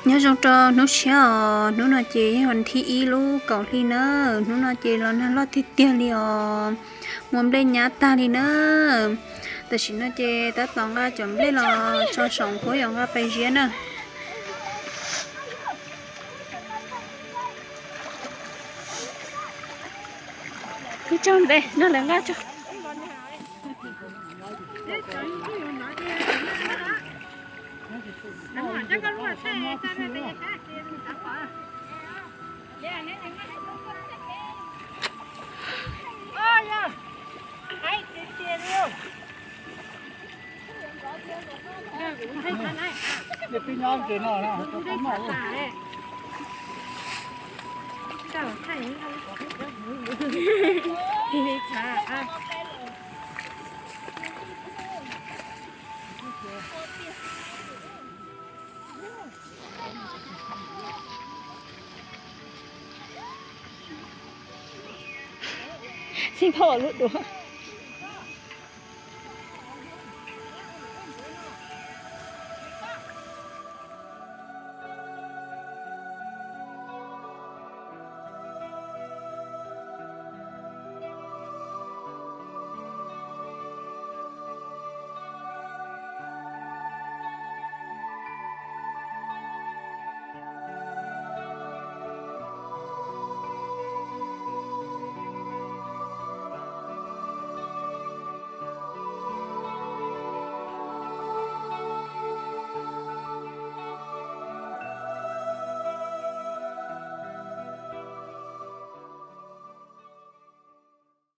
Nyob zoo rau hnub tshiab os, hnub no ces yog vas thib ib lub kaum hli na, hnub no ces los nag loj tiag tiag li os, muaj nplej nyab tag li na. Tam sim no ces tab tom nqa cov nplej los tso saum nqhuab yuav nqa pais ziab na. Ib tsob nplej no lawv nqa tso. Txheej thaub lub duav.